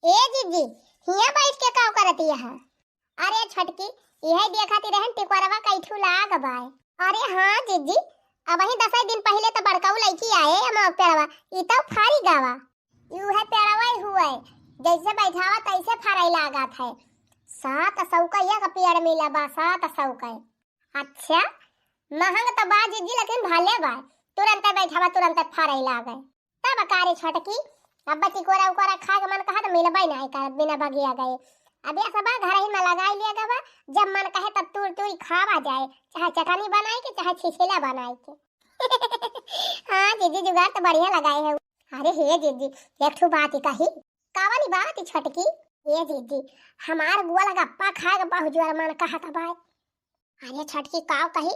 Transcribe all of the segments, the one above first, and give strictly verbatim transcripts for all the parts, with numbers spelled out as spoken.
ए जीजी, हियाँ बैठ के काव करत यह? अरे छोटकी, इहे देखत रहन टिकोरवा कई ठू लाग बाय। अरे हाँ जीजी, अबहीं दसई दिन पहिले त बड़काऊ लइकी आए अमवा पेड़वा, ई तउ फारी गवा। उहे पेड़वा ही हुए, जैसे बैठावा तैसे फरई लागत है। सात सौ का एक पेड़ मिला बा, सात सौ का। अच्छा, महंग त बा जीजी, लेकिन भले बा, तुरंते बैठावा तुरंते फरई लागे। तब का रे छोटकी, अब टिकोरा उकोरा खाए के मन कहा त मिलबे नाहीं करत बिना बगिया गए। अब ये सब घर ही में लगाई लिया गवा, जब मन कहे तब तूर तूर खावा जाए, चाहे चटनी बनाई के, चाहे छिछिला बनाई के। हाँ जीजी, जुगाड़ त बढ़िया लगाए है। अरे हे जीजी, एक ठो बात ही कही। कावनी बात ही छोटकी? ए जीजी, हमार गोलगप्पा खाए के बहुत जोर मन कहत बाय। अरे छोटकी, काव कही,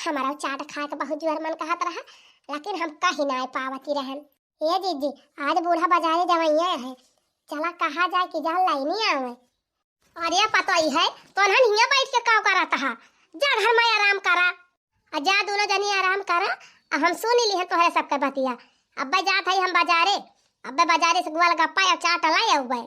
हमारा चाट खाए के बहुत जोर मन कहत रहा, लेकिन हम कही नाय पावती रहन। ए जीजी, आज बूढ़ा बाजारे जवैया है, चला कहा जाए कि जा लाइनी आवे। अरे पतोई है, तो हियाँ बैठ के काव करत हा? जा घर में आराम करा। आ जा दोनों जनी आराम करा, आ हम सुन ली है तोहरे सबके बतिया। अब्बे जात है हम बाजारे, अब्बे बाजारे से गोलगप्पा या चाट लाई अउबे।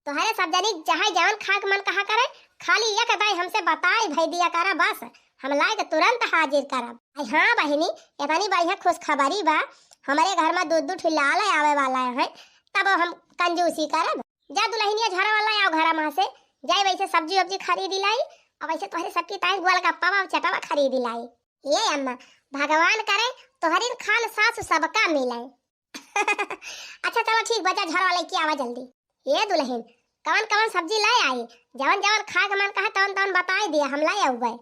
तोहरे सब जनी चाहे जवन खाए के मन कहा करे, खाली एक दाई हमसे बताई भई दिया करा बस, हम लाए के तुरंत हाजिर करब। आई हाँ बहिनी, इतनी बढ़िया खुशखबरी बा, हमरे घर में दू दू ठो लाल आवे वाला है, तब हम कंजूसी करब। जा दुल्हनिया झरवा लाई आओ घर में से, जाए वैसे सब्जी वब्जी खरीद लाई, और वैसे तोहरे सबकी ताई गोलगप्पा और चटवा खरीद लाई। ए अम्मा, भगवान करे तोहरिन खान सासु सबका मिले। अच्छा चलो ठीक बा, जा झरवा लेके आवा जल्दी। ए दुल्हन, कवन कवन सब्जी लाई आई? जवन जवन खाए के मन कहा तवन तवन बताई दिया, हम लाई अउबे।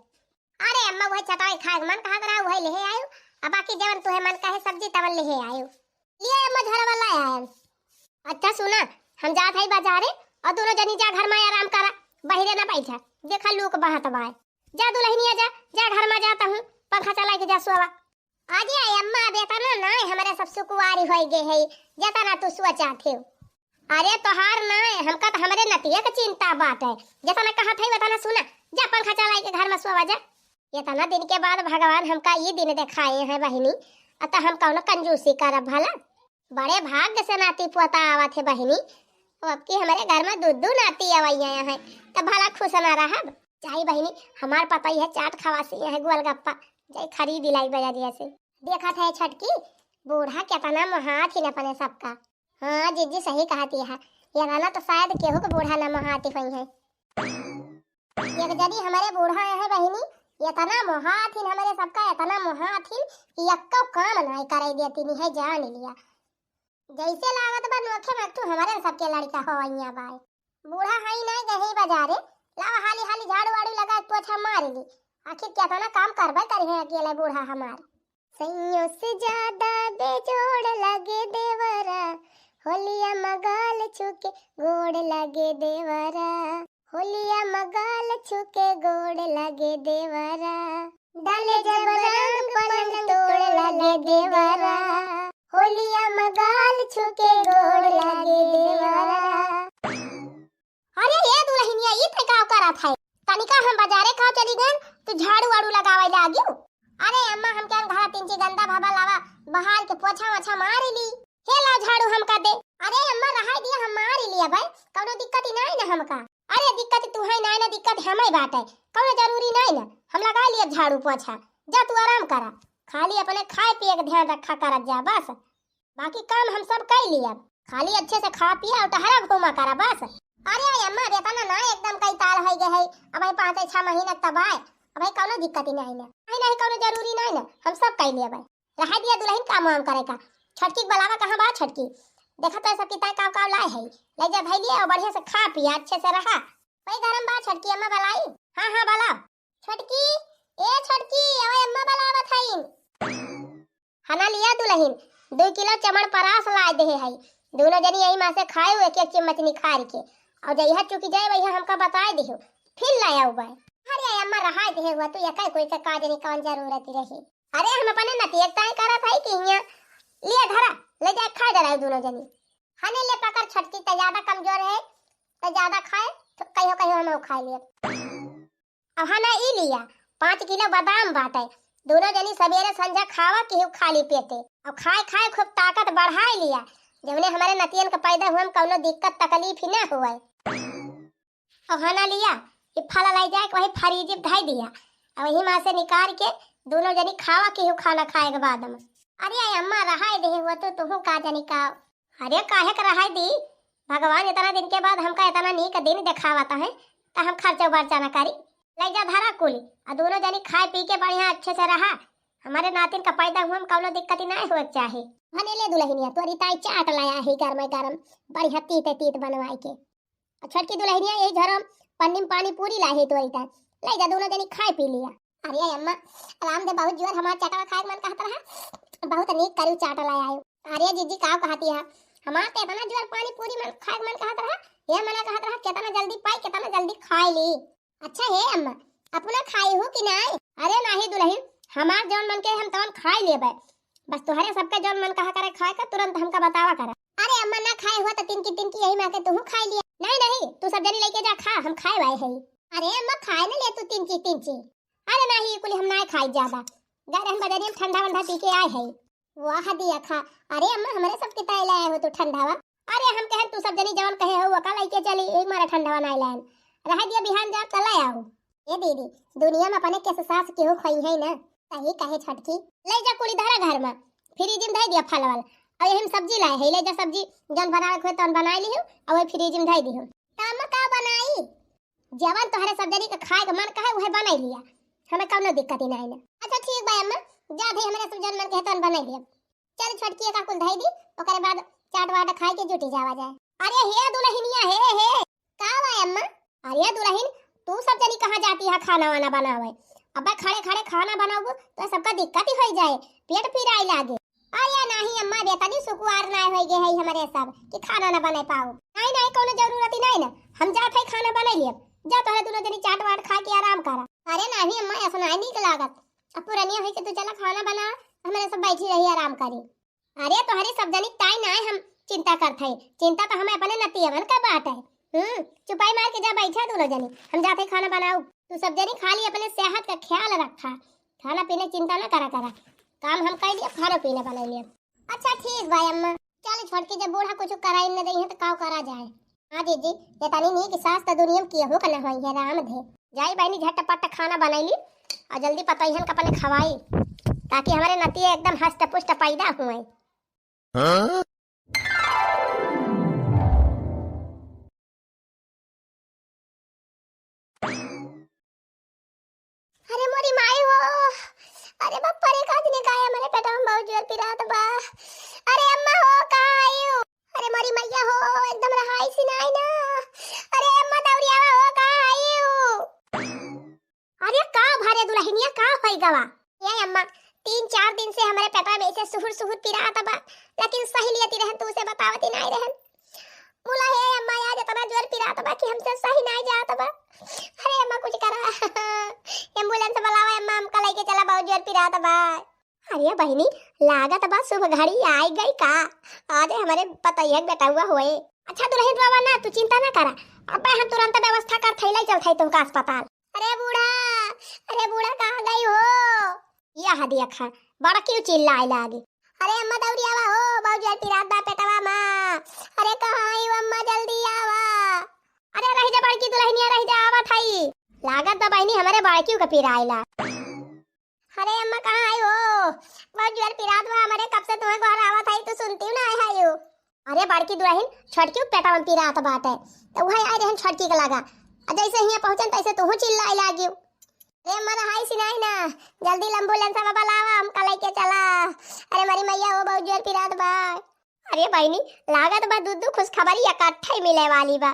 अरे अम्मा, वही चटवा खाए के मन कहा करा, वही लेहे आयु। अब बाकी जवन तुहे मन कहे सब्जी तवन लेहे आयु। लिए अम्मा, झरवा लाई आयन। अच्छा सुना, हम जात हई बाजारे, और दोनों जनी जा घर में आराम करा, बहिरे ना बैठा, देखा लूक बहत बाय। जा दुल्हनिया जा, जा घर में जाता हूँ, पंखा चला के जा सोवा। अरे अम्मा, अब एतना नाय, हमरे सब सुकुवारी होई गए है, जेतना तू सोचा थे। अरे तोहार नाय, हमका त हमरे नतिया के चिंता बाटे, जेतना कहत है ओतना सुना, जा पंखा चलाई के घर में सोवा जा। इतना दिन के बाद भगवान हमका ई दिन देखाए हैं बहिनी, अत हम कौनो कंजूसी करब भला? बड़े भाग्य से नाती पोता आवत है बहिनी, अब की हमरे घर में दू दू नाती अवैया हैं, तब भला खुश ना रहब? जाई बहिनी, हमार पतई है चाट खवासी है गोलगप्पा, जाई खरीद लाई बजरिया से। देखत है छोटकी, बूढ़ा केतना मोहात ही न अपने सबका। हाँ जीजी सही कहती है, ये गाना तो शायद केहू के बूढ़ा न मोहाती होई है। एक जनी हमरे बूढ़ा है बहिनी, एतना मोहात ही हमरे सबका, एतना मोहात ही कि एक्को काम नाय करे देती नहीं है, जान लिया। जैसे लागत बा नोखे में तू हमरे सबके लड़का हो अइया बाय। बूढ़ा हई नहीं गई बाजारे, लावा हाली हाली झाड़ू वाड़ू लगा पोछा मार ली। आखिर केतना काम करबे करी है अकेले बूढ़ा हमार। सैयों से ज्यादा बेजोड़ लगे देवरा, होलिया मगाल छुके गोड़ लगे देवरा, होलिया मगाल छुके गोड़ लगे देवरा, डाले जब रंग पलंग तोड़ लगे देवरा, होलिया मगाल छुके गोड़ लगे देवरा। अरे ये दुल्हनिया, ई ते का करत है? तनिका हम बाजारे खाओ चली गन, तू झाड़ू वाड़ू लगावे लागियो। अरे अम्मा, हम क्या घर तिनची गंदा भवा लावा, बहार के पोछा वोछा मार ली। हे ला झाड़ू हमका दे। अरे अम्मा, रहाई दिया, हम मार लिया भाई, कौनो दिक्कत ही नहीं ना हमका। अरे दिक्कत तू है नहीं ना, दिक्कत हमें बाटे, कौनो जरूरी नहीं ना, हम लगा लिया झाड़ू पोछा। जा तू आराम करा, खाली अपने खाए पिए के ध्यान रखा करत जा बस। बाकी काम हम सब कर लिया, खाली अच्छे से खा पिया और टहरा घूमा करा बस। अरे आई अम्मा, अब इतना ना एकदम कई ताल है गए है, अब आई पाँच छह महीना तब आए, अब आई कौनो दिक्कत ही नहीं ना, नहीं नहीं कौनो जरूरी नहीं ना, हम सब कर लिया भाई। रहा दिया दुल्हन काम वाम करे का। छोटकी के बुलावा कहाँ बा छोटकी? देखा तो सबकी ताई काव काव लाए है, ले जा भाई लिए और बढ़िया से खा पिया अच्छे से रहा। वही घर में बा छोटकी, अम्मा बुलाई। हाँ हाँ बुलाओ। छोटकी, ए छोटकी, ओए अम्मा बुलावत हईन। हना लिया दुल्हन, दो किलो चमन परास लाए देहे है। दोनों जनी यही माँ से खाए एक एक चम्मच निखार के, और जइहा चुकी जाए वही हमका बताए दिहो, फिर लाया हुआ है। अरे अम्मा रहाय देहे हुआ, तू एका कोई से का जनी कौन जरूरत रही। अरे हम अपने नतिया के ताई करत है कि हियाँ लिया धरा, ले जाए खाए डराए दोनों जनी। हने ले पकड़ छोटकी, त ज्यादा कमजोर है, त ज्यादा खाए, तो कहियो कहियो हम खाए लिए। अब हना ई लिया, पाँच किलो बादाम बाटे, दोनों जनी सवेरे संझा खावा केहू खाली पेटे। अब खाए खाए खूब ताकत बढ़ाए लिया, जवने हमरे नतियन का पैदा हुआ, हम कौनो दिक्कत तकलीफ ही ना हुए। और हाँ ना लिया, ये फल लाई जाए के वही फ्रिज में धई दिया, और वही मा से निकाल के दोनों जनी खावा के हो खाना खाए के बाद में। अरे अम्मा, रहाई दे हो तो तुहू का जनी का। अरे काहे के रहाई दी, भगवान इतना दिन के बाद हमका इतना नीक दिन देखावत है, तो हम खर्चा बर्चा ना करी। ले जा धरा कुली, और दोनों जनी खाए पी के बढ़िया अच्छे से रहा। हमारे नातिन का पैदा हुआ, हम कौनो दिक्कत ही ना होए के चाहे। भने ले दुलहिनिया, तोरी ताई चाट लाया है गरम गरम, बढ़िया तीत तीत बनवाए के। और छोटकी दुलहिनिया यही झरम पन्नी में पानी पूरी लाई है तोरी ताई, ले जा दोनों जनी खाए पी लिया। अरे अम्मा, रामदेव बहुत जोर हमार चाटवा खाए के मन कहत रहा, बहुत नीक करू चाट लाया है। अरे जीजी का कहती है, हमार तो इतना जोर पानी पूरी मन खाए के मन कहत रहा, ये मना कहत रहा कितना जल्दी पाई कितना जल्दी खाए ली। अच्छा हे अम्मा, अपना खाई हो कि नाय? अरे नाही दुलहिन, हमार जौन मन के हम तवन खाई लेबे, बस तोहरे सबके जौन मन कहा करे खाए का तुरंत हमका बतावा करा। अरे अम्मा ना खाए हुआ तो तिनकी तिनकी यही मा के तुहू खाई लिया। नहीं नहीं, तू सब जनी लेके जा खा, हम खाए वाए है। अरे अम्मा खाए ना ले तू तिनकी तिनकी। अरे नाही कुली हम ना खाई ज्यादा, गए रहन बजरिया में ठंडा वंडा पी के आए है। वाह दिया खा। अरे अम्मा, हमरे सबके ताई लाए हो तू ठंडावा। अरे हम कहन तू सब जनी जवन कहे हो वका लइके चली, एक मारा ठंडावा नाई लायन। रह दिया बिहान जाब त ले आओ। ए दीदी, दुनिया में अपने के सास केहू खोई है ना। सही कहे छोटकी। ले जा कुली धरा घर में, फ्रिज में धई दिया फल वल। और यही में सब्जी लाए है, ले जा सब्जी जौन बनावे के होए तौन बनाई लिहू, और वही फ्रिज में धई दिहू। त अम्मा का बनाई? जवन तोहरे सब जनी के खाए के मन कहे उहे बनाई लिया, हमें कौनो दिक्कत ही नहीं ना। अच्छा ठीक बा अम्मा, जा दे हमरे सब जौन मन कहे तौन बनाई लिया। चल छोटकी का कुल धई दी, ओकरे बाद चाट वाट खाए के जुटी जावा जाए। अरे हे दुलहिनिया, हे हे, का बा अम्मा? अरे दुलहिन, तू सब जनी कहाँ जाती है खाना वाना बनावे? अब्बा खड़े खड़े खाना बनाबू तो सबका दिक्कत ही होई जाए, पेट पिराए लागे। अरे नाही अम्मा, बेतनी सुकुवार ना होई गे है हमरे सब कि खाना ना बने पाओ। नहीं नहीं, कोनो जरूरत ही नहीं ना, हम जात है खाना बने लिए। जा तोहरे दोनों जनी चाट वाट खा के आराम करा। अरे नाही अम्मा, ऐसा नहीं नीक लागत। अब पुरनिया होई के तू चला खाना बना, हमरे सब बैठी रही आराम करी। अरे तोहरे सब जनी ताई ना हम चिंता करत है, चिंता तो हमें अपने नतियवन का बात है। हम्म, चुपाई मार के जा बैठा दोनों जनी, हम जाते खाना बनाऊ। तू सब जनी खाली अपने सेहत का ख्याल रखा, खाना पीने चिंता ना करा करा, काम हम कर लिया, खाना पीना बना लिया। अच्छा ठीक बा अम्मा। चल छोटकी, जब बूढ़ा कुछ कराई न दई है तो काव करा जाए। हाँ जीजी, ये तनी नीक सास त दुनिया में केहू का न होई है, राम धे। जाई बहनी झटपट खाना बनाई ली और जल्दी पतोहियन का अपने खवाई, ताकि हमारे नतिया एकदम हष्ट पुष्ट पैदा हुए। हाँ? अरे मोरी माई हो, अरे बाप रे, का दिन का है, हमारे पेट में बहुत जोर पिरात बा। अरे अम्मा हो, कहाँ आई हो? अरे मोरी मैया हो, एकदम रहाई सी नाई ना। अरे अम्मा दौरियावा हो, कहाँ आई हो? अरे का भरे दुलहिनिया, का होई गवा? ए अम्मा, तीन चार दिन से हमरे पेटवा में ऐसे सुहुर सुहुर पिरात बा, लेकिन सही लियती रहन, तू से बतावती नाई रहन। मुला हे अम्मा, आज इतना जोर पिरात बा कि हमसे सही नाई जात बा। अरे अम्मा कुछ करा, एम्बुलेंस बुलावा अम्मा, हमका लेके चला, बहुत जोर पिरात बा। अरे बहिनी, लागत बा शुभ घड़ी आई गई का? आज हमरे पतोहिया के बेटउआ होए। अच्छा दुलहिन रोवा ना, तू चिंता ना करा, अब्बे हम तुरंत व्यवस्था कर थैले चल थई तुमका अस्पताल। अरे बूढ़ा, अरे बूढ़ा कहाँ गई हो? यह देखा, बड़की चिल्लाए लागी। अरे अम्मा दौरी आवा हो, बहुत जोर पिरात बा पेटवा मा। अरे कहाँ आई हो अम्मा, जल्दी आवा। अरे रह जा बड़की दुलहिनिया, रह जा, आवा थई। लागत बा बहिनी हमरे बड़की का पिराइला। अरे अम्मा कहाँ आई हो? बहुत जोर पिरात बा हमरे, कब से तुम्हें गोहरावत हई, तू सुनती ना है हो। अरे बड़की दुलहिन, छोटकी पेटवा में पिरात बाटे, तो वही आई रहन छोटकी के लगा। आ जैसे हियाँ पहुँचन तैसे तू चिल्लाए लागी। अरे अम्मा रहाई सिनाई ना, जल्दी एम्बुलेंस बाबा लावा, हमका लेके चला। अरे मरी मैया हो, बहुत जोर पिरात बा। अरे बहिनी, लागत बा दू दू खुशखबरी इकट्ठे मिले वाली बा।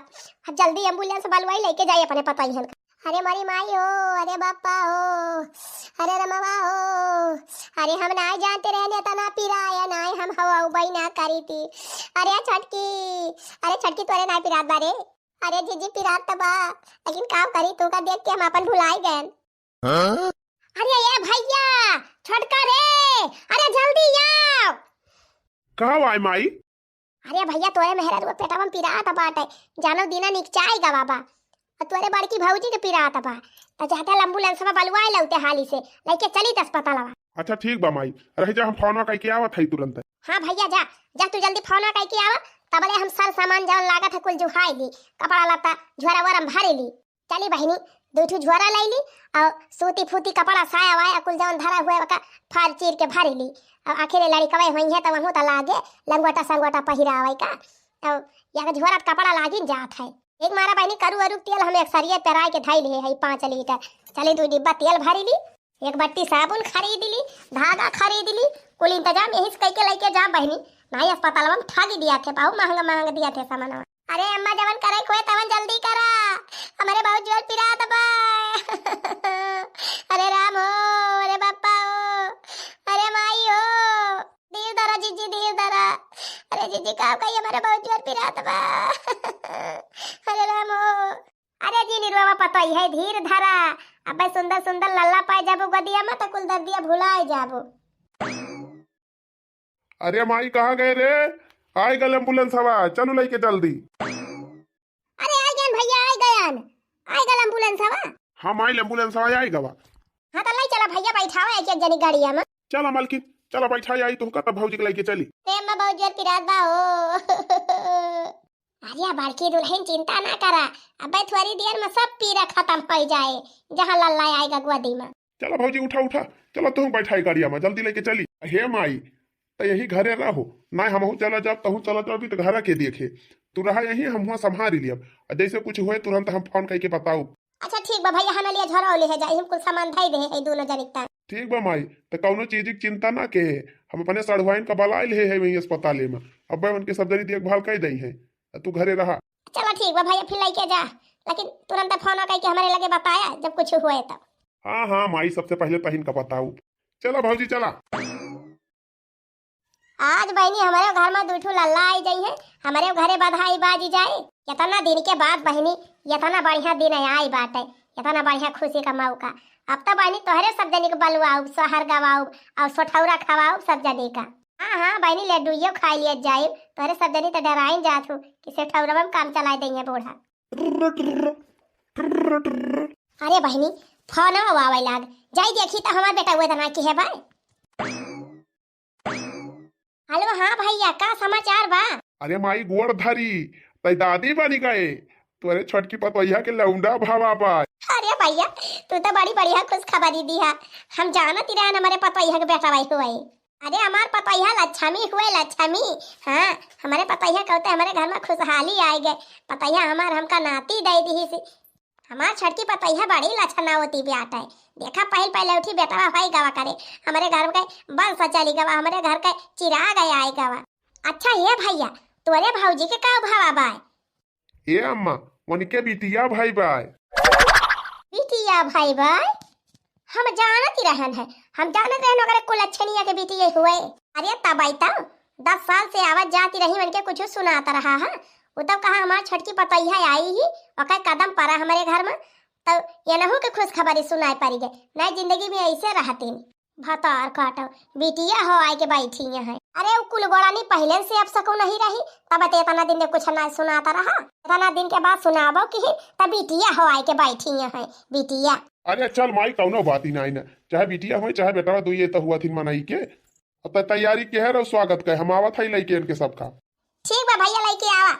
जल्दी एम्बुलेंस बलवाई, लेके जाई अपने पतोहियन का। अरे मरी माई हो, अरे बापा हो, अरे रमवा हो, अरे हम नाय जानते रहने इतना पिराया नाय, हम हवा उबई ना करी थी। अरे छोटकी, अरे छोटकी तोरे नाय पिरात बा रे। अरे जीजी पिरात त बा, लेकिन का करी, तू का देख के हम अपन भुलाई गए। हाँ? अरे ए भैया, छोटका रे, अरे जल्दी आओ। का वाय माई? अरे भैया, तोरे मेहरारू पेटवा में पिरात बाटे, जानो दीना निकचाई गवा बा। और तोरे बड़की भौजी के पिरात बा, त ज्यादा एम्बुलेंस में बलवाए लौते हाली से, लेके चली अस्पतालवा। अच्छा ठीक बा माई, रह जा, हम फोनवा कइके आवत हई तुरंत। हाँ भइया, जा, जा तू जल्दी फोन कइके आवा, तबले हम सर सामान जउन लागत है कुल जुहाइ ली, कपड़ा लत्ता झोरा वोरा में भरि ली। चली बहिनी, दुइ ठू झोरा लइ ली अउर सूती फूती कपड़ा साया वाया कुल जउन धरा हुए ओका फार चीर के भरि ली। अउर आखिर लड़िकवे होइहैं त वहू त लागे लंगोटा संगोटा पहिरावइ का। अउर एक झोरा त कपड़ा लागिन जात है। एक मारा बहिनी करू अरू तेल हम एक सरिये पेराइ के धइ लिहे है पाँच लीटर। चली दुइ डिब्बा तेल भरि ली, एक बट्टी साबुन खरीद ली, धागा खरीद ली, कुल इंतजाम यही से कइके लइके जा बहिनी। नाहीं अस्पतालवा में ठगी दियाथे, बहुत महंगा महंगा दियाथे सामानवा। अरे अम्मा, जवन करइ के होए तवन जल्दी करा, हमरे बहुत जोर पिरात बा। अरे राम हो, अरे बापा हो, अरे माई हो, धीर धरा जिज्जी, धीर धरा। अरे जिज्जी, का कही, हमरे बहुत जोर पिरात बा। अरे राम हो। अरे जिनी रोवा पतोहिया, धीर धरा, अबे सुंदर सुंदर लल्ला पाए जाबो गोदिया में त कुल दर्दिया भुलाए जाबो। अरे माई, कहाँ गए रे? आइ गल एम्बुलेंसवा, चलू लइके जल्दी। अरे आइ गयन भइया, आइ गयन, आइ गल एम्बुलेंसवा। हम आइल, एम्बुलेंसवा आइ गवा। हाँ त लइ चला भइया, बइठावा एक एक जनी गाड़िया में। चला मलकिन, चला बइठाइ आई तुहका, तब भौजी के लइके चली। रे अम्मा, बहुत जोर पिरात बा हो। अरे बड़की दुलहिन, चिंता ना करा, अबे थोरी देर में सब पीरा खतम होइ जाए, जहाँ लल्ला आइगा गोदी में। चला भौजी, उठा उठा, चला तुहूँ बइठाइ गाड़िया में, जल्दी लइके चली। हे माई, त यही घरे रहो, नाहीं हमहूँ चला जाब, तहूँ चला जाबी त घरा के देखे। तू रहा यहीं, हम हुआँ सम्हारि लियब। अउर जइसे कुछ होए तुरंत हम फोन कइके बताउब। अच्छा ठीक बा भइया, हना लिया झोरा लिहे जाई, हम कुल सामान धइ देहे है दुनो जनी के। ठीक बा माई, त कउनो चीज की चिंता ना केहे, हम अपने सढ़ुआइन का बलाइ लिहे है वहीं अस्पताले में, अब्बे उनके सब जनी देखभाल कइ दइहैं, अउर तू घरे रहा। चला ठीक बा भइया, फिर लइके जा, लेकिन तुरंत फोन कइके हमरे लगे बताया जब कुछ होए तब। हाँ हाँ माई, सबसे पहिले तहिन का बताउब। चला भौजी चला। आज बहिनी हमरे घर में दुइ ठो लल्ला आइ जइहैं, हमरे घरे बधाई बाजी जाए। एतना दिन के बाद बहिनी, एतना बढ़िया दिन आइ बाटे, एतना बढ़िया खुशी का मौका। अब त बहिनी तोहरे सब जनी के बलवाउब, सोहर गवाउब अउर सोठौरा खवाउब सब जनी का। हाँ हाँ बहिनी, लड्डुइयो खाइ लिया जाए, तोहरे सब जनी त डेराइन जात हो कि सोठौरवा में काम चलाइ दइहैं बूढ़ा। अरे बहिनी, फोन आवे लाग, जाई देखी त हमार बेटा उहे तना की है बाय। हेलो, हाँ भइया, का समाचार बा? अरे माई, गोड़ धरी, तै दादी बनी गए, तोरे छोटकी पतोहिया के लौंडा भवा बा। अरे भइया, तू त बड़ी बढ़िया खुशखबरी दिहा। हम जानत ही रहन हमरे पतोहिया के बेटा भाई हुए। अरे हमार पतोहिया लक्ष्मी हुए, लक्ष्मी। हाँ, हमरे पतोहिया कहते हमरे घर में खुशहाली आइ गए। पतोहिया हमार हमका नाती दइ दिहिस। हमार छोटकी पतोहिया बड़ी लछनावती बाटे। देखा, पहिल पहिलौठी बेटवा होइ गवा करे, हमरे घर के बंस चली गवा, हमरे घर के चिराग आइ गवा। अच्छा ए भइया, तोरे भौजी के का भवा बाय? ए अम्मा, उनके बिटिया भइ बाय। बिटिया भइ बाय? हम जानत ही रहन है, हम जानत रहन ओकरे कुलच्छनिया के बिटिया हुए। अरे तब आई तब, दस साल से आवत जाती रही, उनके कुछ सुनात रहा है। उ तब कहा हमार छोटकी पतोहिया आई ही, ओकर कदम परा हमरे घर में, तब एनहू के खुशखबरी सुनाए पड़ी गए। नहीं जिंदगी में ऐसे रहतीन। भतार काटो, बिटिया हो आइ के बैठी हैं। अरे उ कुल गोड़ानी पहिले से अपसकून नहीं रही, तब ते एतना दिन के कुछ ना सुनात रहा। एतना दिन के बाद सुनाबो की, तब बिटिया हो आइ के बैठी हैं, बिटिया। अरे चल माई, कउनो बात ही नाई ना, चाहे बिटिया होए, चाहे बेटवा, दुइये त हुआ थिन मनई के। अब त तैयारी केहे रहो स्वागत के, हम आवत हई लइके इनके सबका। ठीक बा भइया, लइके आवा।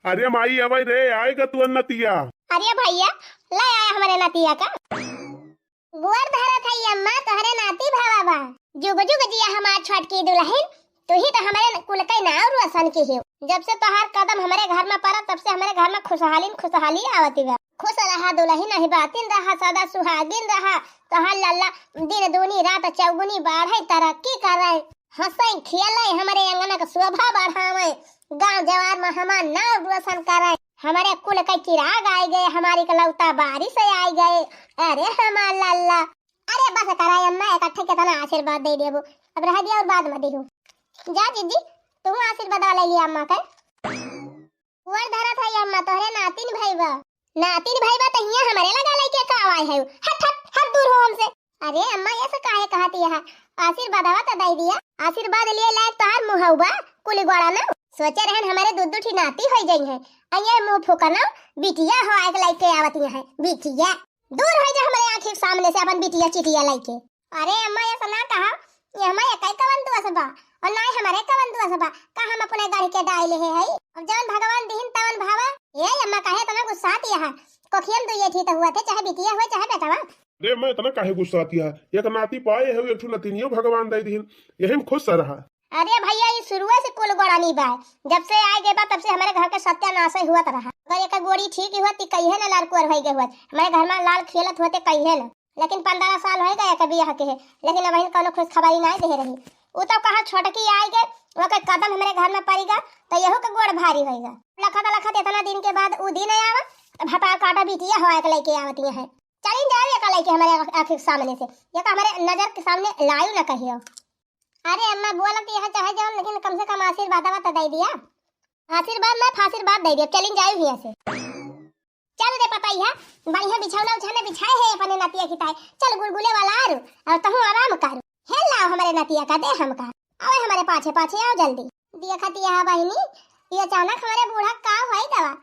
अरे माई, अवै रे, आएगा तू नतिया। अरे भइया, ले आया हमरे नतिया का। गोर धरत हई अम्मा, तोहरे नाती भावा बा। जुग जुग जिया हमार छोटकी दुलहिन, तू ही त हमरे कुल के नाव रोशन की हो। जब से तोहार कदम हमरे घर में पड़ा, तब से हमरे घर में खुशहाली न खुशहाली आवती बा। खुश रहा दुलहिन, अहिबातिन रहा, सदा सुहागिन रहा। तोहार लल्ला दिन दूनी रात चौगुनी बाढ़े, तरक्की करे, हंसई खियलई, हमरे अंगना के शोभा बढ़ावई, गांव जवार में हमार नाव रोशन करई। हमरे कुल के चिराग आइ गए, हमार इकलौता बारिश आइ गए। अरे हमार लल्ला, अरे बस करा अम्मा, इकट्ठे केतना आशीर्वाद दइ देबो। अब रह दिया अउर बाद में दिहू। जा जिज्जी, तू आशीर्वाद वाला लिया अम्मा के। गोर धरत हई अम्मा, तोहरे नातिन भइबा। नातिन भइबा त हियां हमरे लगा लइके का आए है? हट, हट, हट दूर हो हमसे। अरे अम्मा, ऐसे काहे कहत यहा? आशीर्वादवा त दइ दिया। आशीर्वाद लिए लायक तोहार मुहवा, कुली गोड़ा ना। सोचे रहन हमरे दू दू ठी नाती होइ जइहैं। अये मुंह फुकना, बिटिया हो आए के लइके आवत यहा, बिटिया। दूर होइ जा हमरे आँखी के सामने से अपन बिटिया चिटिया लइके। अरे अम्मा, ऐसा ना कहा, ये हमारे कई कवन दोष बा, और ना ही हमारे कवन दोष बा, का हम अपने गढ़ के डाई ले है? अब जवन भगवान दिहिन तवन भावा। ए अम्मा, काहे इतना गुस्साती है? कोखियम तो ये ठीक हुआ थे, चाहे बिटिया हुए, चाहे बेटवा। अरे अम्मा, इतना काहे गुस्साती है? एक नाती पाए है, एक ठो नतिनियो भगवान दे दिहिन, यही में खुश रहा। अरे भैया, ये शुरुए से कुल गोड़ानी बा, जब से आए गए बा तब से हमारे घर के सत्यानाश ही हुआ रहा। अगर एक गोड़ी ठीक ही हुआ ती कहिए ना लाल कुंवर भई गए हुआ, हमारे घर में लाल खेलत होते कहिए ना। लेकिन पन्द्रह साल हो गए के बियाह के है, लेकिन अबहिन कौनो खुशखबरी नाय दे रही। उ तो कहा छोटकी आई गए, ओके कदम हमरे घर में पड़ी गा, तो यहू के गोड़ भारी होई गा। लखत लखत इतना दिन के बाद उ दिन आवा, तो भपा काटा बिटिया हो आके लेके आवती है। चली जाओ ये का लेके हमारे आँख के सामने से, ये तो हमारे नजर के सामने लायू ना कहियो। अरे अम्मा, बोलत यह चाहे जवन, लेकिन कम से कम आशीर्वाद तो दे दिया। आशीर्वाद ना, फाशीर्वाद दे दिया। चली जाओ यहाँ से। चल रे पतैया, बढ़िया बिछौना उछौना बिछाए है अपने नतिया की ताई। चल गुलगुले वाला आरू, और तहूँ आराम करू। हे लाओ हमरे नतिया का दे हमका। आवे हमरे पाछे पाछे आओ जल्दी। देखत यह बहिनी, ये अचानक हमरे बूढ़ा का होई दवा।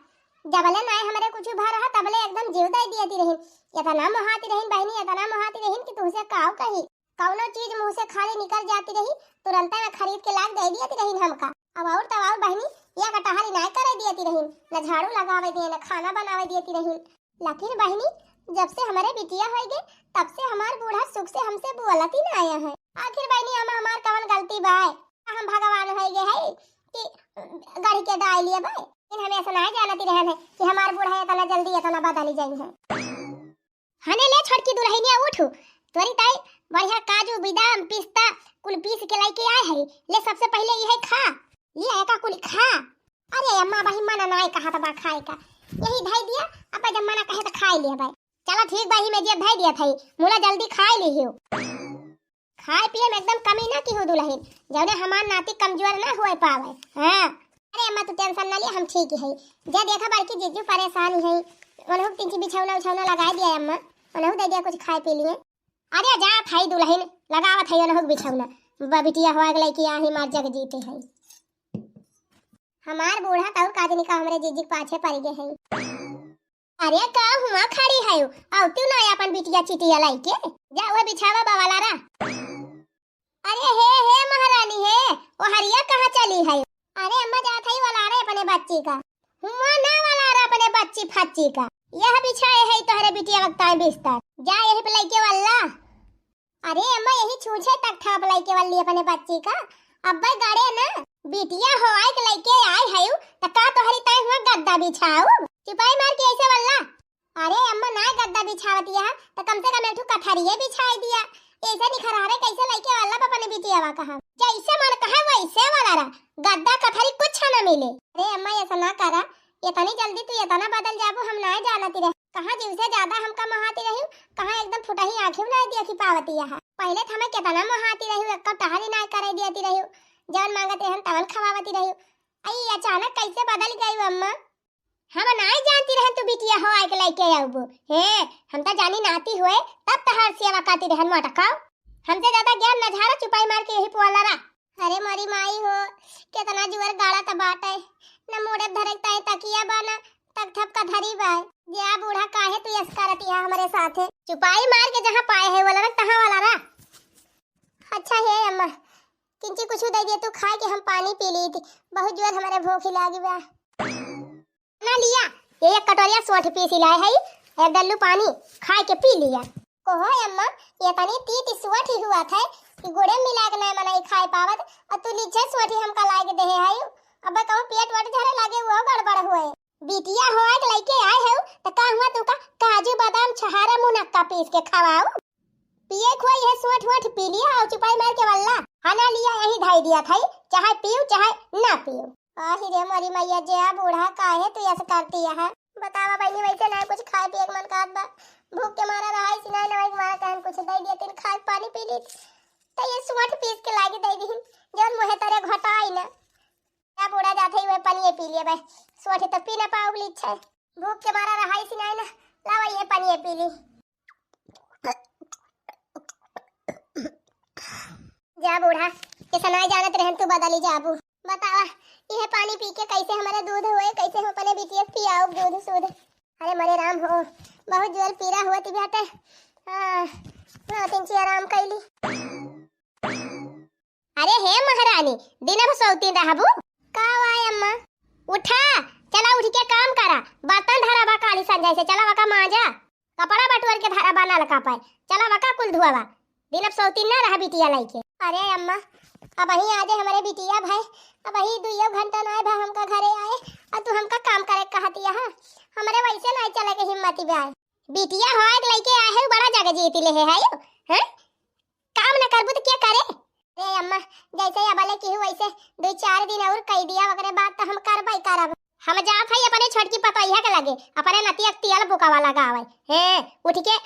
जबले नाय हमरे कुछ भा रहा तबले एकदम जीव दे दियती रहिन। इतना मोहाती रहिन बहिनी, इतना मोहाती रहिन कि तुहसे काव कही। कौनो चीज मुँह से खाली निकल जाती रही, तुरंते में खरीद के लाग दे दियती रहिन हमका। अब और तब और बहिनी, या कटहरी नाय करे दियती रहिन, न झाड़ू लगावे दिए, न खाना बनावे दियती रहिन। लेकिन बहिनी, जब से हमरे बिटिया होई गए, तब से हमार बूढ़ा सुख से हमसे बोलत ही ना आया है। आखिर बहिनी, हम हमार कवन गलती बाय? हम भगवान होई गए है कि गढ़ के डाई लिए बाय? लेकिन हम ऐसा ना जानती रहन है कि हमार बूढ़ा इतना जल्दी इतना बदल जाई है। हने ले छोटकी दुल्हनिया उठू, तोरी ताई बढ़िया काजू, बादाम, पिस्ता कुल पीस के लेके आए है। ले सबसे पहले यही खा, ले एका कुल खा। अरे अम्मा, बही मना नाय कहा तो बा खाए का, यही धई दिया, अब जब मना कहे तो खाए ले भाई। चला ठीक बा, ही में जे धई दिया था, मुला जल्दी खाए ले हियो। खाए पिए में एकदम कमी ना की हो दुल्हन, जौने हमार नाती कमजोर ना हुए पावे। हाँ, अरे अम्मा तू टेंशन ना लिया, हम ठीक ही है। जे देखा बड़की जीजू परेशान ही है, उन्हों तीन बिछौना उछौना लगाए दिया अम्मा, उन्हों दे दिया कुछ खाए पी लिए। अरे जा थाई दुल्हन, लगावत है उन्हों बिछौना, ब-, बिटिया हुआ के लेके आही मार जग जीते है। हमार बूढ़ा तौर काजनी का हमरे जीजी के पाछे पड़ गए है। अरे का हुआ खड़ी है, आउती ना अपन बिटिया चिटिया लाई के, जा वो बिछावा बवाला रा। अरे हे, हे महारानी हे, ओ हरिया कहाँ चली है? अरे अम्मा जात है वाला रे अपने बच्ची का। हुआ ना वाला रे अपने बच्ची फच्ची का। यह बिछाए है तोहरे बिटिया वक्ताए बिस्तर। जा यही पे लेके वाला। अरे अम्मा, यही छूछे तक था अब लइके वाली अपने बच्ची का। अब्बे गड़े ना, बिटिया हो आए के लइके आए हयू, त का तोहरी ताई हुआ गद्दा बिछाऊ? चुपाई मार के ऐसे वल्ला। अरे अम्मा, ना गद्दा बिछावत यह, त कम से कम एक ठो कथरिये बिछाई दिया। ऐसे निखरहरे कैसे लइके वल्ला अपने बिटिया वा कहा? जैसे मन कहे वैसे वाला रहा, गद्दा कथरी कुछ ना मिले। अरे अम्मा, ऐसा ना करा, इतनी जल्दी तू इतना बदल जाबू, हम ना जानती रहे। कहाँ जीव से ज्यादा हमका मोहाती रही, कहाँ एकदम फुटही आँखी ना देखी पावती यहाँ। पहले तो हमें कितना मोहाती रही, एक टहरी ना करे दियती रही, जवन मांगत रहन तवन खवावती रही। आई अचानक कैसे बदल गई अम्मा? हम ना जानती रहन तू बिटिया हो आए के लेके आऊबो। हे, हम तो जानी नाती हुए, तब तहार सेवा करती रहन मोटकाओ। हमसे ज्यादा ज्ञान न झारा, चुपाई मार के यही पुआला रहा। अरे मोरी माई हो, केतना जुअर गाड़ा त बाटे, न मुड़े धरे ताई तकिया बा, न तक थप कथरी बा। जा बूढ़ा, काहे तू यस करत यहाँ हमरे साथे? चुपाई मार के जहाँ पाए है वाला रख, तहाँ वाला रह। अच्छा हे अम्मा, किंची कुछ दे दिए तू खाए के, हम पानी पी ली थी, बहुत जुअर हमारे भूख लागी बा। ना लिया, ये एक कटोरिया सोंठ पीसी लाए है, एक डल्लू पानी खाए के पी लिया। कोहो अम्मा, ये तनी तीत सोंठ ही हुआ था कि गुड़े मिला के नहीं मनई खाए पावत, और तू लीछे सोंठ ही हमका लाए के देहे है। अब कहूँ पेट वट झरे लागे, वो गड़बड़ हुए। बिटिया हो के लइके आए है, त का हुआ तुमका काजू बादाम छहारा मुनक्का पीस के खवाऊ? पिए खुआ यह सोंठ वोंठ पी लिया और चुपाई मार के वल्ला। हाँ ना लिया, यही धाई दिया था, चाहे पीऊ चाहे ना पीऊ। आही रे मोरी मैया, जे आ बूढ़ा काहे तू ऐसे करती है? बतावा बहनी, वैसे ना कुछ खाए पिए के मन करत बा, भूख के मारा रहा, इसी ना नवाई के मारा कहन कुछ दे दिया, तीन खाए पानी पी ली, तो ये सोंठ पीस के लागी दे दी, जौन मुहे तरे घोटाई ना। या बूढ़ा जाते ही वह पनिये पी लिया बे, सोंठ तो पी ना पाऊ ली छे, भूख के मारा रहा, इसी ना ना, लावा ये पनिये पी ली। जा बूढ़ा, ऐसा ना जानत रहन तू बदली जाबू। बतावा, यह पानी पी के कैसे हमारे दूध हुए, कैसे हम अपने बिटिया पियाओ दूध सूध? अरे मरे राम हो, बहुत जोर पीरा हुआ थी बेटे। हाँ, तीन ची आराम कैली। अरे हे महारानी, दिन भर सौतीन रहबू? का हुआ अम्मा? उठा, चला उठ के काम करा, बर्तन धरा बा काली संझा से, चला वका मांजा, कपड़ा बटोर के धरा बा नलका पर, चला वका कुल धुआवा। दिन अब सौतीन ना रहा बिटिया लइके। अरे अम्मा, अबहीं आजे हमरे बिटिया भाई, अबहीं दुइयो घंटा नाय भा हमका घरे आए, अउर तू हमका काम करे कहतिया हा? हमरे वैसे नाय चले के हिम्मत बा। बिटिया होए के लइके आए है, बड़ा जग जीत ले है, है? हैं? काम न करबू त के करे? अरे अम्मा, जैसे अबले किहू वैसे दुइ चार दिन अउर कइ दिया, ओकरे बाद त हम करबइ करब। हम जात हई अपने छोटकी पतोहिया के लगे, अपने नतिया के तेल बुकावा लगावे। हैं, उठ के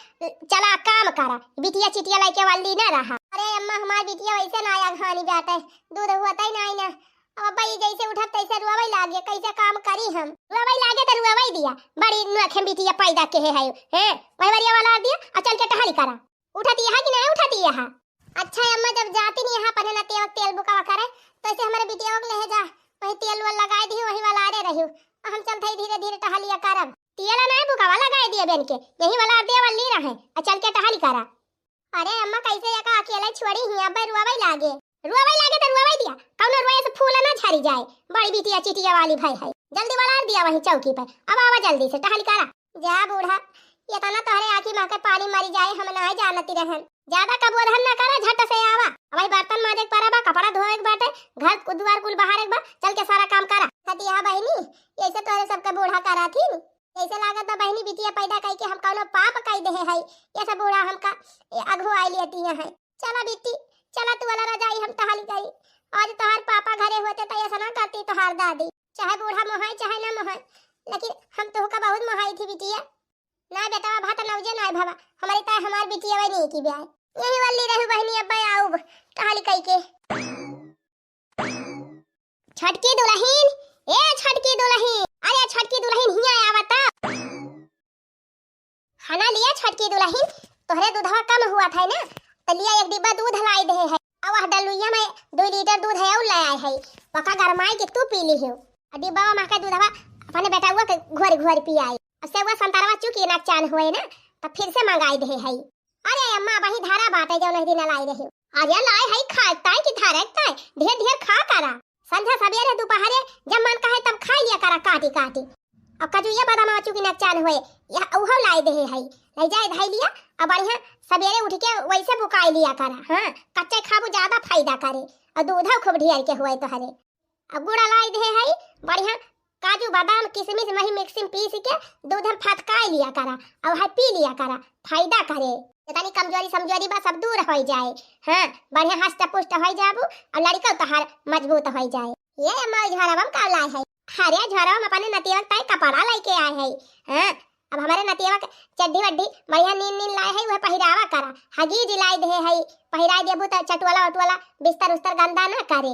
चला काम करा, बिटिया चिटिया लइके वाली ना रहा। अरे अम्मा, हमार बिटिया वैसे ना अगहानी बाटे, दूध हुअतइ नाई ना। अब अब्बा ई जैसे उठत तैसे रोवइ लागे, कैसे काम करी हम? रोवइ लागे त रोवइ दिया, बड़ी नोखे बिटिया पैदा केहे है। हैं, वही वरिया वाला दिया, आ चल के टहली करा। उठतिया हा कि नाहीं उठतिया हा? अच्छा अम्मा, जब जाती नहीं यहाँ अपने नतिया तेल बुकावा करे, तो ऐसे हमरे बिटिया के ले जा, वही तेल वेल लगाए दी, वही वाला रे रही, और हम चलत हई धीरे धीरे टहलिया करब। तेल नाहीं बुकावा लगाए दिए बेन के, यही वाला दे वाली रहे, आ चल के टहली करा। अरे अम्मा, कैसे एका अकेले छोड़ी ही, अब रुआवई लागे। रुआवई लागे तो रुआवई दिया, कौनो रुआए से फूल ना झरी जाए, बड़ी बिटिया चिटिया वाली भाई है। जल्दी वाला दिया वही चौकी पर, अब आवा जल्दी से टहली करा। जा बूढ़ा, इतना तोहरे आँखी में के पानी मरी जाए, हम नाहीं जानती रहन। ज्यादा कबोधन न करा, झट से आवा। अब भाई बर्तन माजे के परा बा, कपड़ा धोए के बाटे, घर कु-, दुआर कुल बहारे के बा, चल के सारा काम करा। हतिया बहिनी, ऐसे तोहरे सबके बूढ़ा करा थी। ऐसे लागत बा बहिनी, बिटिया पैदा कई के हम कौनो पाप कई देहे हई, ये सब बूढ़ा हमका, ए, अगुआई लेती हैं। चला बिट्टी, चला तू वाला रजाई हम टहल गई। आज तोहार पापा घरे होते तो ऐसा ना करती तोहार दादी। चाहे बूढ़ा मोहाई, चाहे ना मोहाई, लेकिन हम तोहका बहुत मोहाई थी बिटिया। ना बेटवा, भात नौजे ना भवा, हमारी ताय हमार बिटिया वही नहीं की ब्याह। यही वाली रहू बहिनी, अब आऊब टहल कई के। छोटकी दुलहिन, ए छोटकी दुलहिन, अरे छोटकी दुलहिन हियाँ आवता। खाना लिया छोटकी दुलहिन, तोहरे दूधवा कम हुआ था ना, तो लिया एक डिब्बा दूध लाई देहे है। अब वह डलुइया में दुइ लीटर दूध है और ले आए है, पका गरमाई के तू पी ली हो। आ डिब्बा में के दूधवा अपने बेटउआ के घोर घोर पियाई। अब से वह संतरवा चुकी नकचान हुए ना, तो फिर से मंगाई देहे है। अरे अम्मा, वही धारा बाटे जौन दिन लाई रही। अरे लाई है खाए ताई की धारे ताई, ढेर ढेर खा करा। संझा सबेरे दोपहरे जब मन कहे तब खाई लिया करा काटी काटी। अब कजुइया बादाम चुकी नकचान हुए, यह उहो लाई देहे है। ले जाए धाई लिया, अब बढ़िया सबेरे उठ के वैसे बुकाई लिया करा। हाँ, कच्चे खाबू ज्यादा फायदा करे। और दूधो खूब ढेर के हुए तोहरे। अब गुड़ा लाई देहे है, बढ़िया काजू, बादाम, किशमिश वही मिक्सी में पीस के दूध में फटकाई लिया करा, अब है पी लिया करा, फायदा करे। जितनी कमजोरी समजोरी बा सब दूर हो जाए। हाँ, बढ़िया हष्ट पुष्ट हो जाबू और लड़का तोहार मजबूत हो जाए। ये अम्मा झोरवा में का लाए है? अरे झोरवा में अपने नतिया ताई कपड़ा लेके आए है। हाँ, अब हमारे नतिया के चड्ढी वड्ढी बढ़िया नीन नीन लाए है, वह पहिरावा करा। हगीज लाई देहे है, पहिराई देबू तो चटवला उटवला बिस्तर उस्तर गंदा ना करे।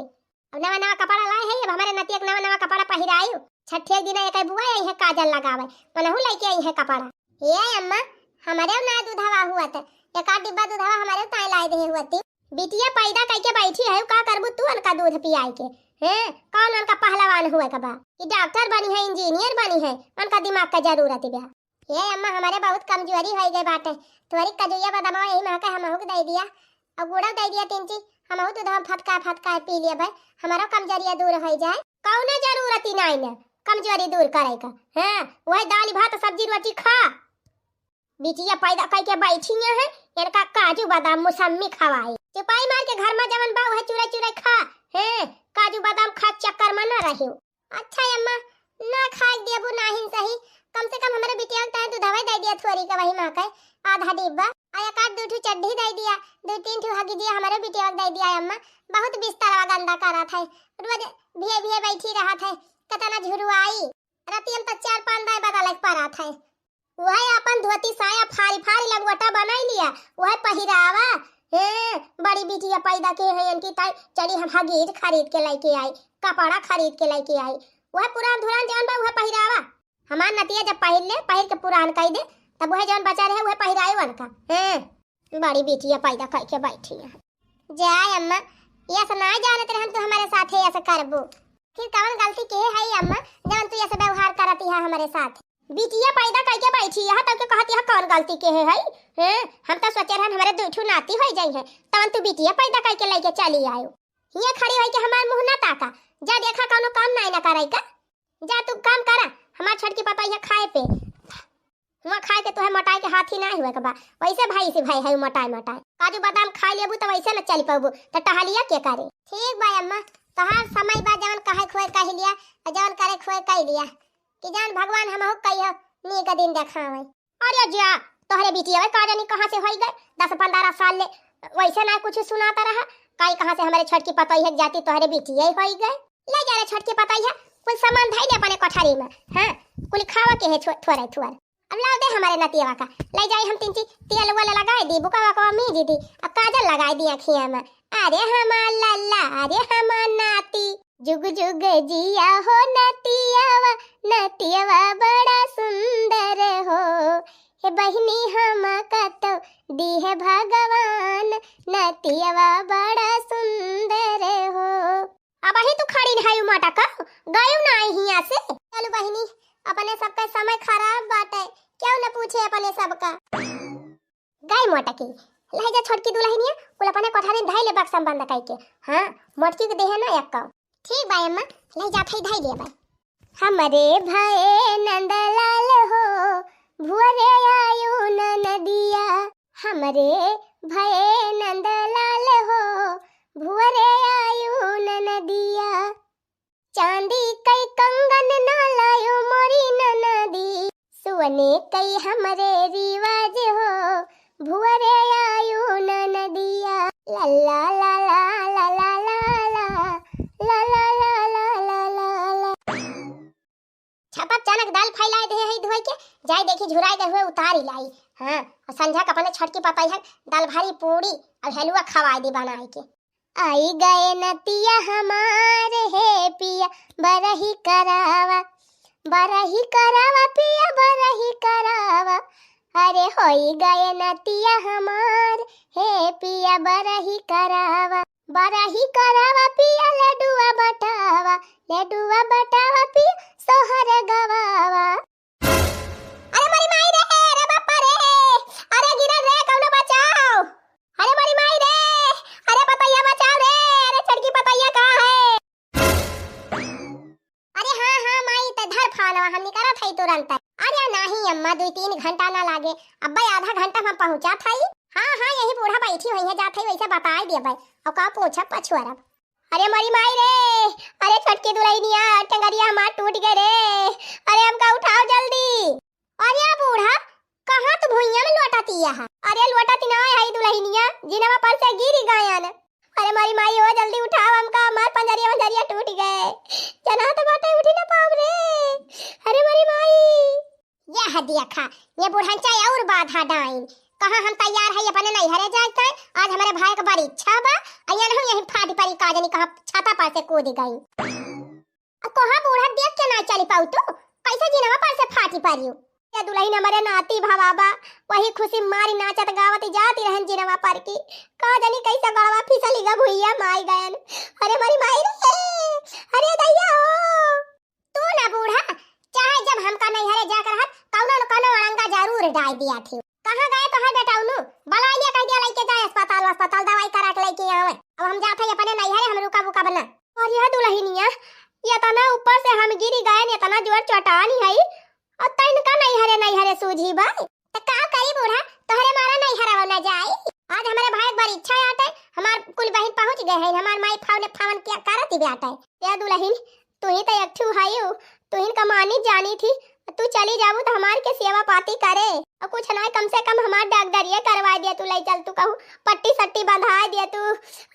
अब नवा नवा कपड़ा लाए है, अब हमारे नतिया के नवा नवा कपड़ा पहिरायु। छठे के दिन एक बुआ आई है काजल लगावे, मनहू लेके आई है कपड़ा। ए अम्मा, हमारे ना दूधवा हुआ त, एक आध डिब्बा दूधवा हमारे ताई लाई देहे हुआ ती। बिटिया पैदा कइके बैठी है, का करबू तू उनका दूध पियाई के? हैं, कौन उनका पहलवान हुए के बा? कि डॉक्टर बनी है, इंजीनियर बनी है, उनका दिमाग का जरूरत बा। ए अम्मा, हमारे बहुत कमजोरी होइ गई बाटे, थोड़ी कजुइया बदामवा यही महके हमहू के दे दिया, और गुड़ो दे दिया तीन चीज, हमहू दूध हम फटका फटका पी लिया भाई, हमारो कमजोरिया दूर होइ जाए। कौनो जरूरत ही नाई ना कमजोरी दूर करे का। हाँ, वही दाल भात सब्जी रोटी खा। बिटिया पैदा कइके बैठी है, इनका काजू बादाम मौसम्मी खवाई। चुपाई मार के घर में जवन बा वह चुराई चुराई खा। हैं, काजू बादाम खा चक्कर में न रहियो। अच्छा अम्मा, ना खाए देबू नाहिन सही, कम से कम हमरे बिटिया के ताई दूधवा दे दिया थोड़ी का वही महके आधा डिब्बा, आ एक आध दू ठू चड्ढी दे दिया, दू तीन ठू हगी दिया हमरे बिटिया के दे दिया अम्मा। बहुत बिस्तरवा गंदा करत है, रोज भिये भिये बैठी रहत है, कितना झुरुआई। रतियन त चार पांच दाई बदले के परत है। वह अपन धोती साया फारी फारी लंगोटा बनाई लिया, वह पहिरावा। हे, बड़ी बिटिया पैदा के है इनकी ताई, चली हम हगीज खरीद के लेके आई, कपड़ा खरीद के लेके आई। वह पुरान धुरान जवन बा वह पहिरावा। हमार नतिया जब पहिर ले, पहिर के पुरान कई दे, तब वह जवन बचा रहे वह पहिराई उनका। हे, बड़ी बिटिया पैदा कइके बैठी है। जाए अम्मा, ये ऐसा ना जानत रहन तू हमारे साथे ऐसा करबू। फिर कवन गलती के है अम्मा, जवन तू ऐसा व्यवहार करत है हमारे साथ? बिटिया पैदा कइके बैठी है, तब के कहत है कवन गलती के है, है? हैं? हम तो सोचे रहन हमारे दू ठू नाती हो जाई है, तवन तू बिटिया पैदा कइके लेके चली आयो। हियाँ खड़ी होई के हमार मुँह ना ताका। जा देखा कौनो काम नाई ना करई का। जा तू काम करा, हमार छोटकी पतोहिया खाए पे। हुआँ खाए के तोहे मोटाए के हाथ ही नाई हुए के बा। वैसे भाई से भाई है मोटाए मोटाए। काजू बादाम खाए लेबू त वैसे न चल पउबू, त टहलिया के करे? ठीक बा अम्मा, तोहार समय बा, जवन कहे खोए कह लिया, और जवन करे खोए कह लिया। कि जान भगवान हमहू कहियो नीक दिन देखावे। अरे जा, तोहरे बिटिया का जानी कहाँ से होई गए, दस पन्द्रह साल ले वैसे ना कुछ सुनाता रहा, काई कहाँ से हमारे छोटकी पतोहिया के जाती तोहरे बिटिया होई गए। ले जा रे छोटकी पतोहिया, कुल सामान धई ले अपने कोठरी में। हाँ, कुल खावा के है छो-, थोड़े थोड़। अब लाओ दे हमारे नतियवा का, ले जाई हम तीन चीज तेल वाला लगाई दी, बुका वकवा मीज दी, अब काजल लगाई दी अखिया में। अरे हमार लल्ला, अरे हमार नाती, जुग जुग जिया हो नतियावा, नतियावा बड़ा सुंदर हो। हे बहिनी हम कतो दी है भगवान, नतियावा बड़ा सुंदर हो। अबही तू खड़ी है मटक, गयू ना आई हियाँ से। चलू बहिनी, अपने सबका समय खराब बाटे, क्यों न पूछे अपने सबका। गई मोटकी, लहजा छोटकी दुलहिनिया, कुल अपने कोठरी धई ले बक्सा में बंद कई के। हाँ, मोटकी के देहे ना एक कौ। ठीक बा अम्मा, लहजा थई धई ले बा। हमरे भये नंदलाल हो, भुअरे आयु ननदिया। हमरे भये नंदलाल हो, भुअरे आयु ननदिया। चांदी कई कंगन ना लायो मोरी ननदी, सुअने कई हमरे रिवाज हो, भुअरे आयु ननदिया। ला ला ला ला। छपक चनक दाल फैलाए दे है धोए के, जाए देखी झुराए दे हुए उतारी लाई। हाँ, और संझा का अपने छोटकी पतोहिया दाल भारी पूड़ी और हलुआ खवाए दी बनाए के। आई गए नतिया हमार हे पिया, बरही करावा, बरही करावा पिया, बरही करावा। अरे होई गए नतिया हमार हे पिया, बरही करावा, बरही करावा पिया, लडुआ बटावा, लडुआ बटावा पिया, सोहर गवावा। अरे मोरी माई रे, अरे बापा रे, अरे गिरल रे, कौनो बचाओ। अरे मोरी माई रे, अरे पतोहिया बचाओ रे, अरे छोटकी पतोहिया कहाँ है? अरे हाँ, हाँ माई, ते धर फोनवा, हम निकलत हई तुरंत। अरे नाही अम्मा, दुई तीन घंटा ना लागे, अब्बे आधा घंटा में पहुँचत हई। हाँ, हाँ, यही बूढ़ा बैठी हुई है, जात हई वैसे बताई देबे, और का पूछब पछुअरब। अरे मोरी माई रे, अरे छोटकी दुलहिनिया, टंगरिया हमार टूट गए रे। अरे हमका उठाओ जल्दी। अरे बूढ़ा, कहाँ तू भुइयां में लोटतिया है? अरे लोटत ना है दुलहिनिया, जिनवा पर से गिरी गयन। अरे मोरी माई हो, जल्दी उठाओ हमका, हमार पंजरिया वंजरिया टूट गए। जना तो बाटे उठी ना पाऊँ रे। अरे मोरी माई। यह देखा, ये बुढ़ंचा और बाधा डाइन। कहाँ हम तैयार है अपने नैहरे जाए के, आज हमारे भाई के बड़ी इच्छा बा, अयन हम यहीं फाटी परी का जानी कहाँ छाता पर से कूद गई। अब कोहा बूढ़ा देख के ना चली पाऊ तू, कैसे जिनवा पर से फाटी परी? ये दुलहिन हमारे नाती भवा बा, वही खुशी मारी नाचत गावत जाती रहन जिनवा पर की। का जानी कैसे गड़वा फिसली गा भुइया माई गयन। अरे मोरी माई रे, अरे दैया हो। तू ना बूढ़ा, चाहे जब हमका नैहरे जाके रहत, कौनो न कौनो अड़ंगा जरूर डाल दिया थी। कहाँ गए तोहार बेटा उन्नू? बलाइ लिया, कह दिया लइके जाए अस्पताल, अस्पताल दवाई करा के लइके आवे। अब हम जात हई अपने नैहरे, हम रुकब उकब ना। अरे दुलहिनिया, इतना ऊपर से हम गिरी गए, इतना जोर चट्टान हई, और तैनका नैहरे नैहरे सूझी बा। त का करी बूढ़ा, तोहरे मारा नैहरवा न जाई। आज हमारे भाई एक बार इच्छा आटे, हमार कुल बहिन पहुँच गए हैं, हमार माई फावने फावन क्या करत ही बाटे। या दुलहिन, तू ही तो एक ठू हई, तू ही का मानी जानी थी, तू चली जाबू तो हमार के सेवा पाती करे, और कुछ ना कम से कम हमार डॉक्टरिया करवा दिया, तू ले चल, तू कहूँ पट्टी सट्टी बंधा दिया तू।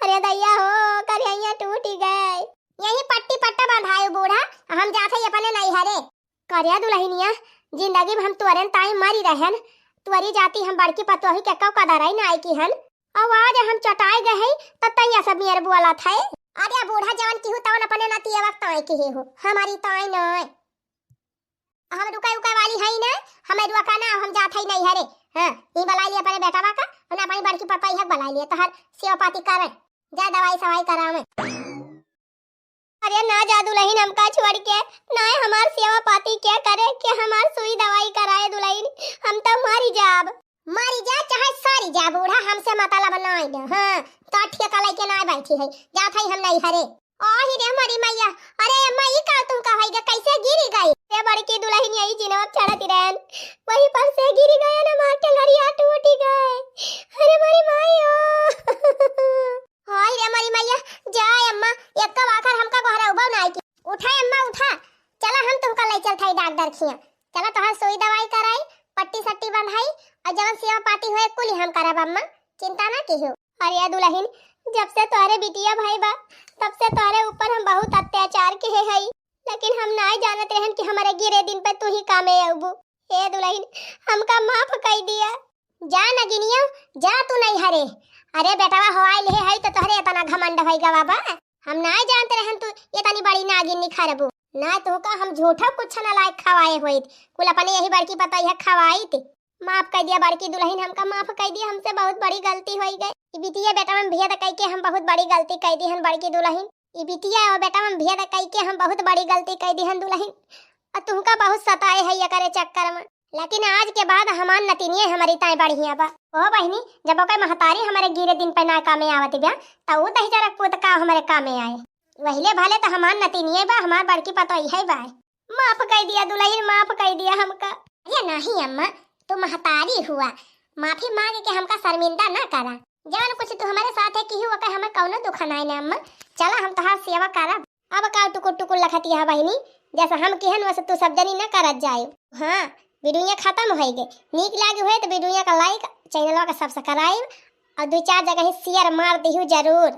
अरे दैया हो, करिया टूट गए। यही पट्टी पट्टा बंधायो बूढ़ा, हम जात हई अपने नैहरे। करिया दुलहिनिया, जिंदगी में हम तोरे ताई मरी रहन, तोरी जाती हम बड़की पतोही के कौ कदर आई नाई की हन। अब आज हम चटाए गए हई, त तैया सब मेर बोलत है। अरे बूढ़ा जवन किहू तवन अपने नतियवा ताई किहे हो, हमारी ताई नाई। हम रुके उके वाली हई ना, हमें रुका ना, हम जात हई नैहरे। हाँ, ई बलाइ लिया अपने बेटवा का, हम अपनी बड़की पतोही हक बलाइ लिया, तोहर सेवा पाती करे, जा दवाई सवाई करावे। अरे ना जा दुलहिन हमका छोड़ के, ना हमार सेवा पाती क्या करे, के हमार सुई दवाई कराए दुलहिन, हम तो मरी जाब। मरी जा चाहे सरी जा बूढ़ा, हमसे मतलब नाई न। हाँ, तो ठेका लइके नाई बैठी है, जात है हम नैहरे। आही रे मरी मैया, अरे अम्मा ई का तुम कहै गे, कैसे गिरी गई? ए बड़की दुलहिन यही जिनवा चढ़त रहन, वही पर से गिरी गए ना, मार के लरिया टूटी गए। अरे मरी माई ओ। हाय रे मरी मैया, जा अम्मा, एक्का बाखर हमका गोहरउबा नाई की। उठा अम्मा उठा, चला हम तुमका ले चलत हई डॉक्टर खिया। चला तोहार सुई दवाई कराई, पट्टी सट्टी बंधाई, और जवन सेवा पाती होए कुली हम करब अम्मा, चिंता ना किहो। अरे दुलहिन, जब से तोहरे बिटिया भई बा, तब से तोहरे ऊपर हम बहुत अत्याचार किहे हई, लेकिन हम नाई जानत रहन कि हमरे गिरे दिन पे तू ही कामे अउबू। हे दुलहिन, हमका माफ कई दिया। जा नगिनिया, जा तू नैहरे। अरे बेटवा होआई लेहे हई तो तोहरे इतना घमंड होई गवा बा। हम नाई जानत रहन तू इतनी बड़ी नागिन निखरबू। ना तोहका हम झूठा कुछ ना लायक खवाए होइत, कुल अपने यही बड़की पतोहिया खवाइत। माफ कई दिया बड़की दुलहिन, हमका माफ कई दिया, हमसे बहुत बड़ी गलती होई गई। ई बिटिया बेटवा में भेद कई के हम बहुत बड़ी गलती कई दिहन बड़की दुलहिन। ई बिटिया और बेटवा में भेद कई के हम बहुत बड़ी गलती कई दिहन दुलहिन। और तुमका बहुत सताए है ये करे चक्कर में, लेकिन आज के बाद हमार नतिनिये हमारी ताई बढ़िया बा। ओ बहिनी, जब ओकर महतारी हमारे गिरे दिन पे ना कामे आवत बा, त ऊ दहिजरक पूत का हमारे कामे आए? वहिले भले त हमार नतिनिये बा, हमार बड़की पतोहिये बा। माफ कई दिया दुलहिन, माफ कई दिया हमका। अरे नहीं अम्मा, तू महतारी हुआ, माफी मांग के हमका शर्मिंदा ना करा। जवन कुछ तू हमारे साथ है किहू ओकर हमें कौनो दुख नाई ना अम्मा। चला हम तोहार सेवा करब। अब का टुकुर टुकुर लखतिया है बहिनी, जैसे हम किहन वैसे तू सब जनी ना करत जाए। हाँ, वीडियो खत्म होई गए। नीक लागे होए तो वीडियो का like, चैनलवा का सब्सक्राइब और दो चार जगह ही शेयर मार दिहू जरूर।